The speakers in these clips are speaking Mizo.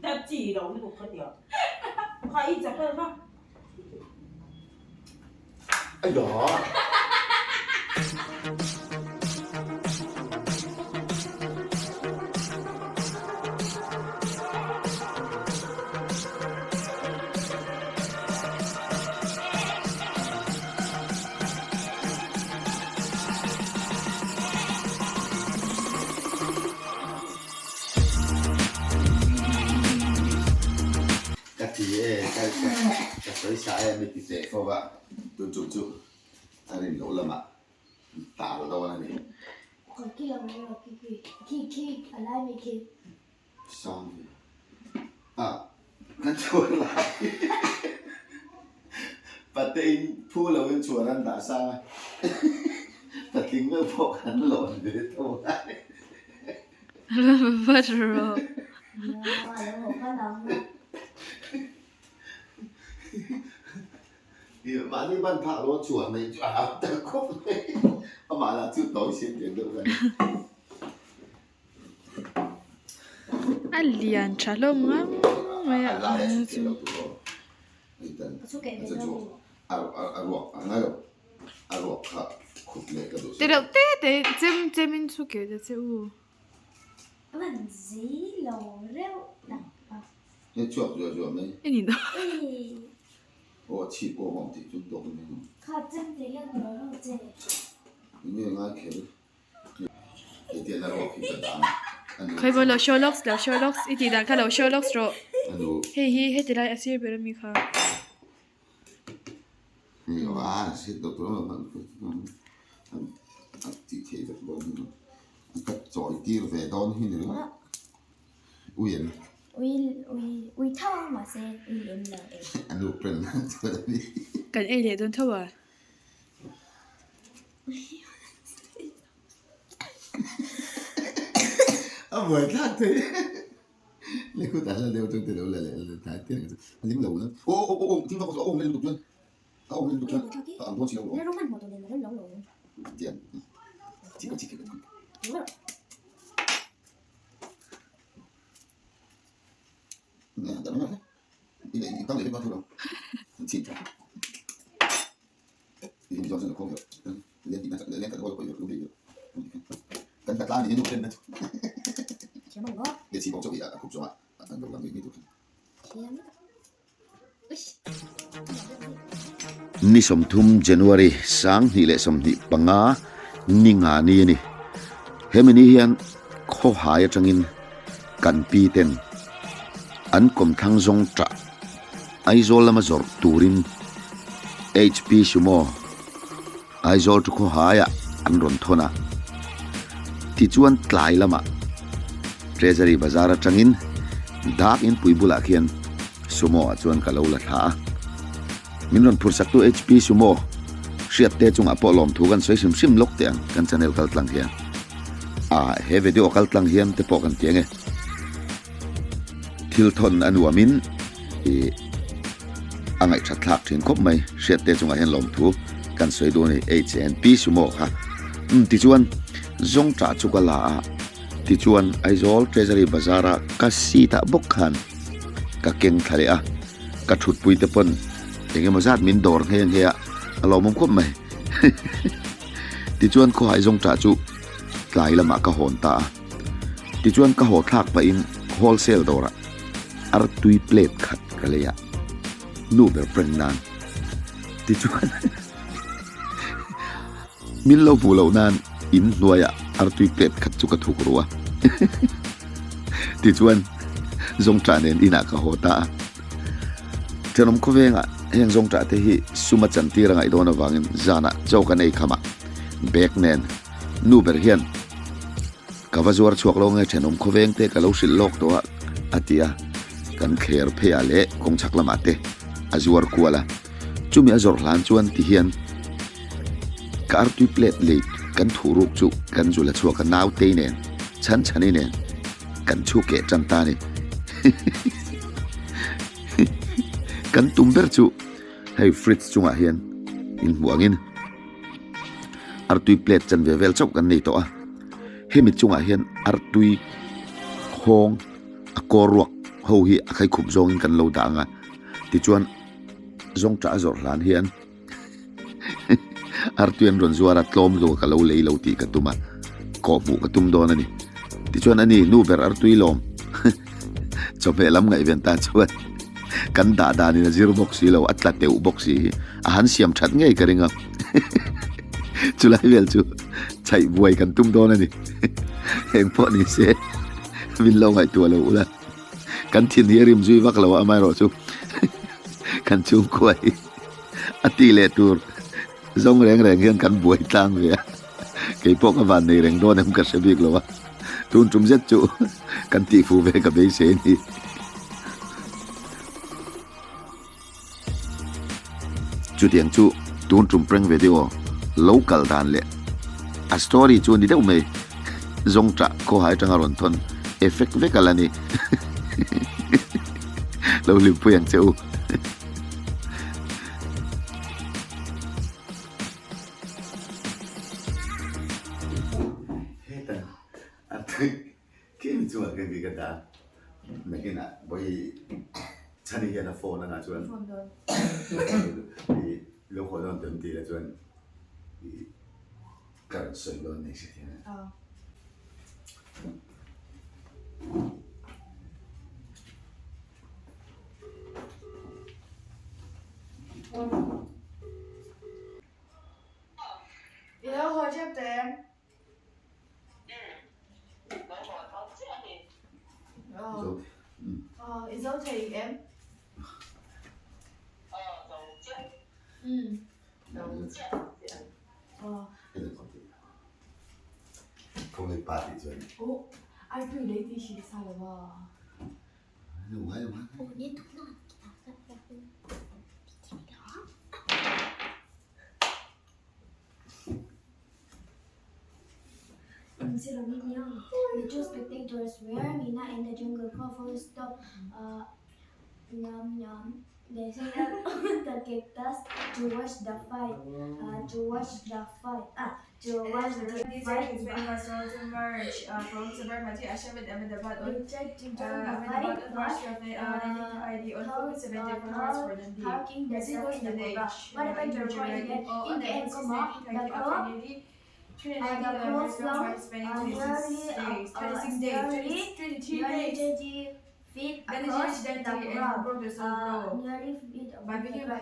A chi lo lutuk ka tia. Kha i chapel kha. Ka ti e, ka ka sawi sa e mi ti teh fo va, tun tum chu a rin loh lamah tal dawn a ni. Sang ve a, kan chhuar lai pate in phu lo in chhuar an dah sang a, patling meuh pawh kan lawn ve tho lai. Vat rawh. Mahni ban phak lo chuan mai chu a hau ta khawp mai. Amah lah chu tawi siam tiang deuh kha a ni. A lian tha hlawm ngang mai a. A lai a chhuk theih loh tur aw. Ti reuh te te chem chem in chhuk keh ta che u. I ni dawn. Khawi lo show lawks lo show lawks i tih dan kha lo show lawks rawh. Hei hi heti lai a sir ber ami kha. Kan ei leh dawn tho a. A buai thlak thei Lehkhu tah hian deuh chu ti lo la leh la thai tiang chu a lim lo na aw aw aw thing vak a awm leh lutuk chuan a awm leh lutuk chuan a ang dawn si lo tiang chik chik Ni 30 January 2025 ni nga ni a ni. Hemi ni hian khawhai atangin kan pi ten an kawmthlang zawng tah Aizawl lama zawrh turin HP Sumo Aizawl chu khawhaiah an rawn thawn a. Tichuan tlai lamah Treasury Bazar atangin dak inpui bulah khian Sumo ah chuan ka lo la thla a. Min rawn phurhsaktu HP Sumo hriatte chungah pawh lawmthu kan sawi hrim hrim lawk teh ang kan channel kaltlang hian. Ah he video kaltlang hian te pawh kan ti ang e. Thil thawn a nuamin ih a ngaihthat thlak thin khawp mai hriatte chungah hian lawmthu kan sawi duh a ni HNP Sumo kha umm tichuan zawngṭah chu ka la a tichuan Aizawl Treasury Bazar a ka seat ah bawk khan ka keng thla leh a ka thutpui te pawn eng emaw zat min dawr nghe nghe a a lawmawm khawp mai tichuan khawhai zawngṭah chu tlai lamah ka hawn ta a. Tichuan ka haw thlak pahin wholesale dawrah artui plate khat ka lei a, nu ber prank nan. Tichuan min lo hmuh loh nan in hnuaiah artui plate khat chu ka thuk ru a. Tichuan zawngṭah nen inah ka haw ta a. Thenawm khawvengah heng zawngṭah te hi suma chantir a ngaih dawn avangin zanah chaw kan ei khamah bag nen Nu ber hian, Ka va zuar chhuak lo nge thenawm khawveng te ka lo hrilh lawk tawh a, a ti a. Kan thler pheiah leh kawngchhak lamah te a zuar kual a. Chumi a zawrh hlan chuan ti hian ka artui plate lei kan thuh ruk chu kan zul a chhuak a, nautei nen, chhan chhani nen kan chhu keh tan ta a ni. Kan tum ber chu hei fridge chungah hian inhmuh angin. Artui plate chanve vel chauh kan nei tawh a, hemi chungah hian artui hawng a kawr ruak ho hi a khaikhup zawngin kan lo dah ang a, tichuan zawngṭah a zawrh hlan hian artui an rawn zuar a, tlawm luh ka lo lei lo tih ka tum a, kawhhmuh ka tum dawn a ni. Tichuan ani nu ber artui lawm chawhmeh lam ngaihven tan chuan kan dah danin a zir bawk si lo, a tla teuh bawk si hi a han siam that ngei ka ring a, chulai vel chu chhaih buai kan tum dawn a ni. Eng pawh ni se min lo ngaihtuah lo ula, kan thin hi a rim zui vak lo a, amaherawhchu kan chhungkua hi a ti leh tur zawng reng reng hian kan buai tlang ve a, kei pawh ka van nei reng dawn em ka hre bik lo a, tun tum zet chu kan tih fuh ve ka beisei a ni. Chutiang chu tun tum prank video lo kal dan leh a story chu a ni deuh mai, zawngṭah khawhai atanga rawn thawn effect vek a la ni. Lo hlimpui ang che u. Heta a tui kim chuan ka ki ka dah nakinah vawi chhani hian a phone anga chuan i lo haw dawn tawh em tih lah chuan i ka rawn sawi dawn nei si thian a. I lo haw tep teh em? I zo thei em? The two spectators were Nina and the jungle crow full stop. Uh, yum, yum. They sat up on the cactus to watch the fight. Uh, to watch the fight. Ah, to watch the fight. They tried to join the fight, but parking themselves in the cobra. What happened to the crow in the end? In the end, comma, the crow the crow flung nearly nearly 20 feet across the ground. Nearly feet across the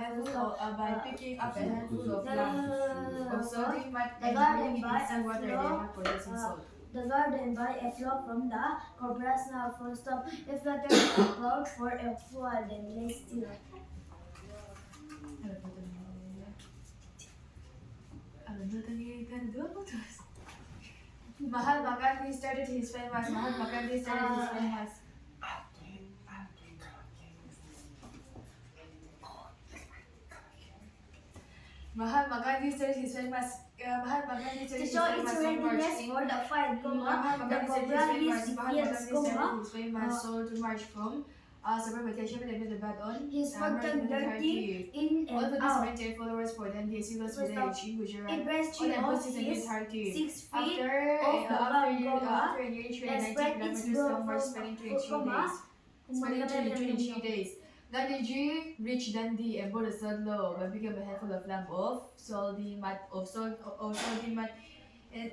the garden by a flow the garden by a flow from the cobra's snout full stop. It fluttered about for a while then lay still. Mahatma Gandhi started his famous Mahatma Gandhi started his famous Mahatma Gandhi started his famous Mahatma Gandhi To started his show its famous song march readiness in for the fight, comma, Mahatma the Gandhi started cobra his hissed famous Mahatma fierce, Gandhi comma, started his famous salt march from Sabarmati Ashram in Ahmedabad on his March foot dirty 1930. in All and of the out. 78 followers for Dandi Silos Full stop. village in Gujarat It raised on three of August his 1930. 6 feet After off the after ground, comma, after nearly and 390 spread its kilometers broad long march from spanning 23 comma, days. Spanning 23 days. Gandhiji reached Dandi and bought a salt loaf and picked up a handful of lump of salty mud of salt of salty mud and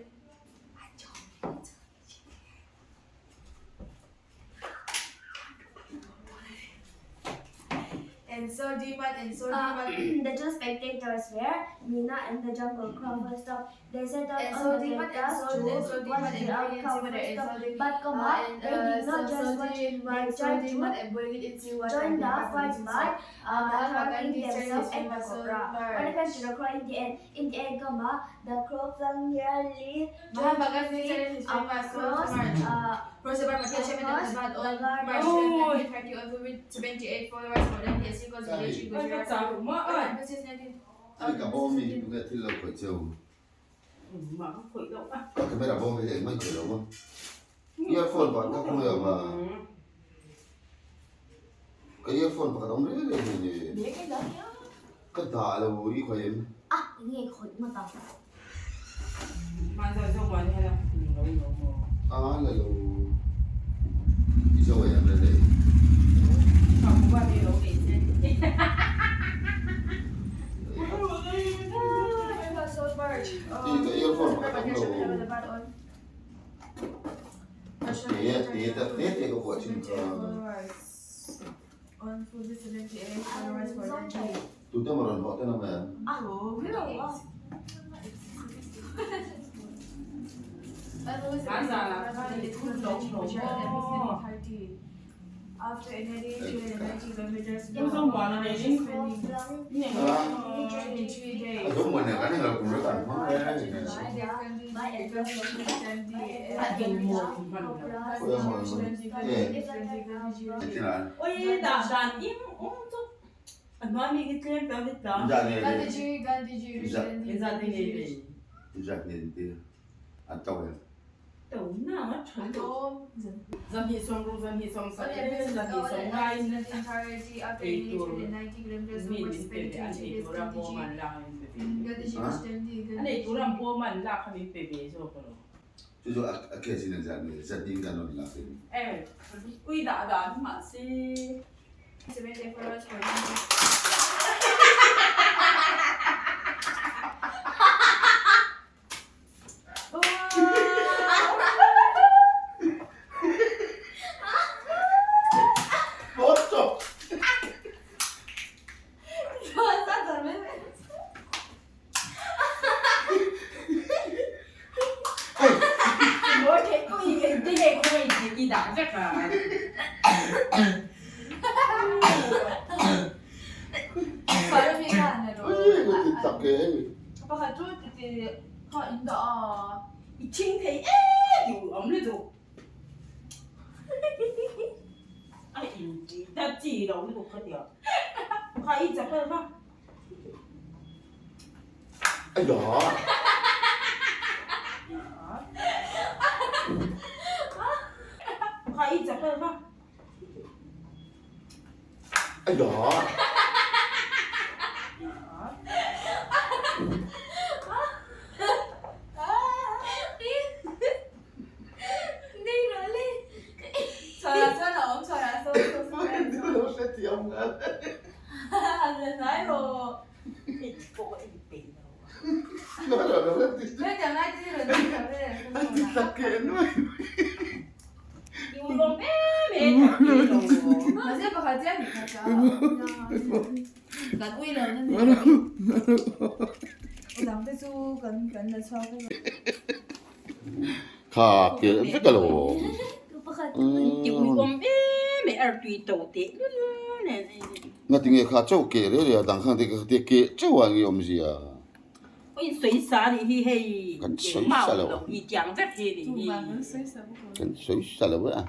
and salty mud and salty mud The two spectators were Nina and the jungle crow full stop. They sat down and on the salty mud and cactus salt and to salty watch mud and the putting it in outcome seawater full and stop. salty But comma, and they did not just watch, salty they mud tried salty to mud and putting it in seawater join and the then fight producing by salt. Mahatma throwing Gandhi started themselves his at the famous salt cobra. What march. happened to the crow in the end? In the end, comma, the crow flung nearly Mahatma 20 Gandhi feet started his famous salt across march. uh, Sabarmati Ashram in across Ahmedabad the on March garden. 1930 on 78 followers for Dandi Silos village in Oi, ka Gujarat. chau ma On ơi. August 19 Thil ka bawm hi tunge thil lo khawih cheu. Ma ka khawih loh a. Ka camera bawm hi engmah i khawih lo maw? Earphone pakhat ka khawih lo ma. Ka earphone pakhat a awm reng reng hi ni. Ka dah lo i khawih em? A, enge khawih ngawt ang? Ma zo zo ma ni hala lo lo maw? A la lo. I zo em reng reng. Te te te te te ka vuah thin kha. Tute maw rawn hawh te na mai ang? Chu chu a case in zat nge zat ding kan rawn lak in. Kha ke vek a lo. Ngatinge kha chauh ke reh reh a dang khang te kha te ke chauh a nge awmzia. Kan sawi sa lo. Kan sawi sa lo e a.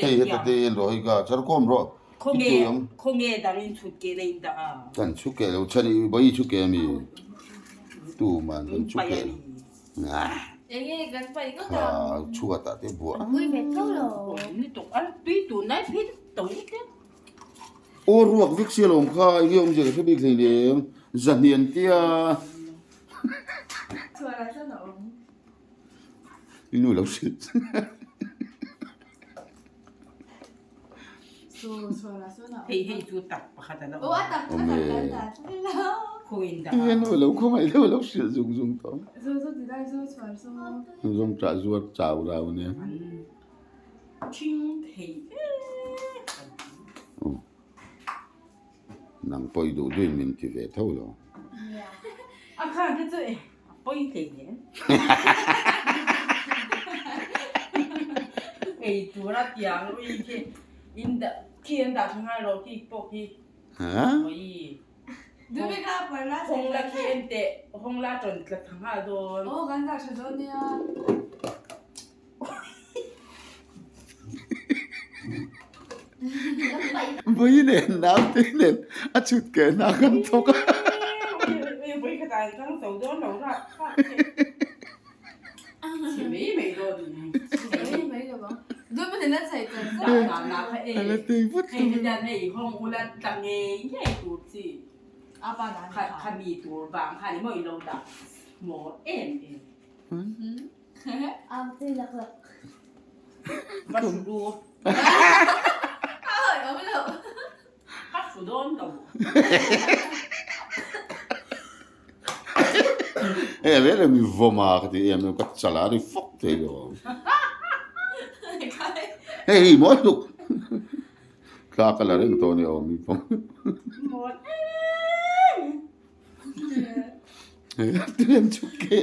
Hei heta te en rawh hei ka charkawm rawh. Kan chhu ke lo chhan i bawi chhu ke ami tuman kan chhu ke lo kha chhuat ah te buah aw ruak vek sia lawm kha enge awmzia ka hre bik hleinem zahnian tia i nu lo hrilh. Enge lo khawngaih deuh lo hrilh zung zung tawh. Zawng ṭah zuar chau rau nia. Nang pawh i duh duhin min ti ve tho lo. Vui nen naute nen a chhut keh hna kan thawk a. A la tei vut Hei reng reng mi vawm a ka ti em em ka chal a ri fawk thei lo. Hei hei mawi tuk. Thla ka la reng tawh a ni aw mi vawm. Hei a ti reng chu ke.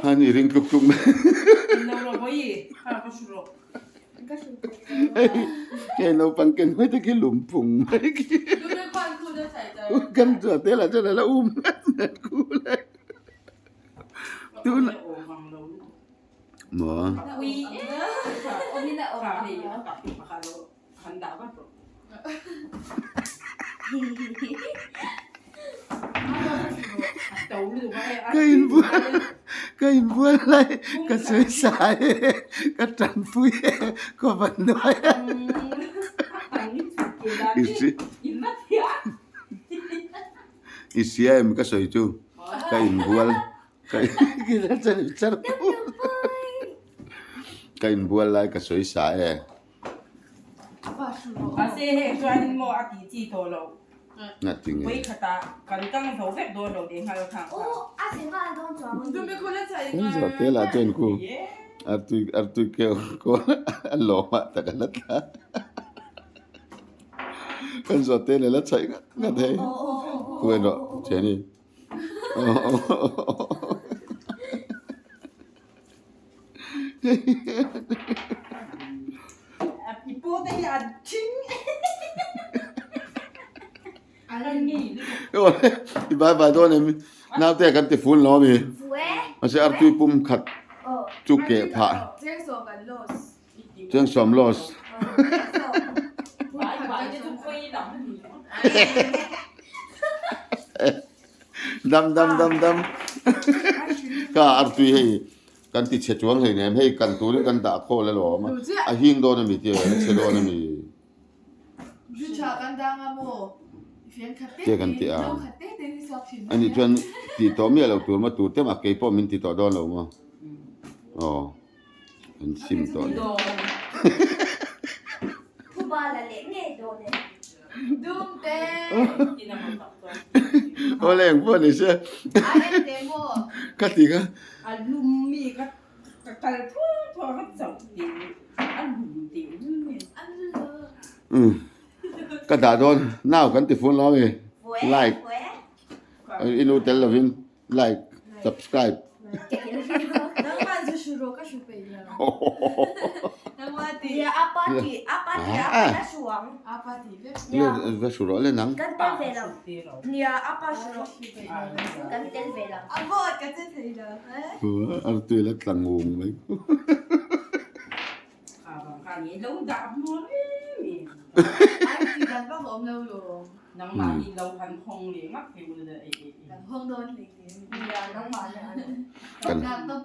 An i ring tluk tluk mai. Hei naupang ken mai te khi lum phung mai khi. Kan chua te lah chuan a la um ngat ngat khu lai. Tuna maw. Ka inbual ka inbual lai ka sawi sai e ka tanpui e ka va hnuai a i hria em ka sawi chu ka inbual ka inbual lai ka sawi sa e. Mahse heng chuanin maw a tih chi tawh loh. Ngatinge. Vawi khatah kan kang zo vek dawn lo tih nghal khang kha. Kan zawh te lah chuan ku artui artui keu kawl a lawm ah tak a la tla kan zawh te leh la chhaih ngat ngat hei ku en rawh thiani I bai bai dawn em naute kan ti fun lo ami mahse artui pum khat chu keh phah cheng sawm loss dam dam dam dam ka artui hei kan ti chhe chuang hlei nem hei kan turin kan dah khawl alawm a a hing dawn ami tih a chhe dawn ami te kan ti a ani chuan tih tawh miah lo tur maw tur te mah keipawh min ti tawh dawn lo maw aw. An sim tawh ni. Awle eng pawh ni se ka ti kha. Ka dah dawn nau kan ti fun lo ami like i nu tel lovin. Like, subscribe. Va hru rawh le nang. Artui la tla ngung mai.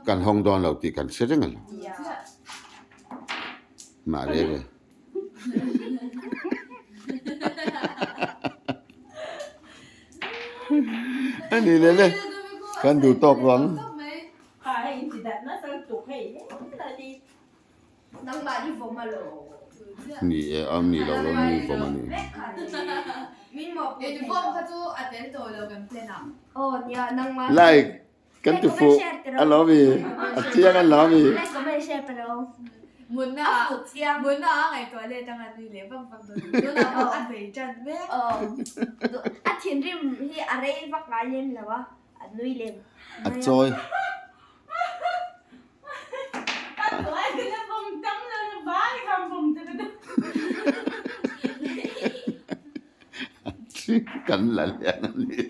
Kan hawng dawn lo tih kan hre reng alo. Mah reh reh. Ani le le kan duh tawk vang. Ni e a ni lo lo ni vawm a ni. Like kan ti fuh a lo mi a chiang a lo mi. A chawi. Kan la lian a ni.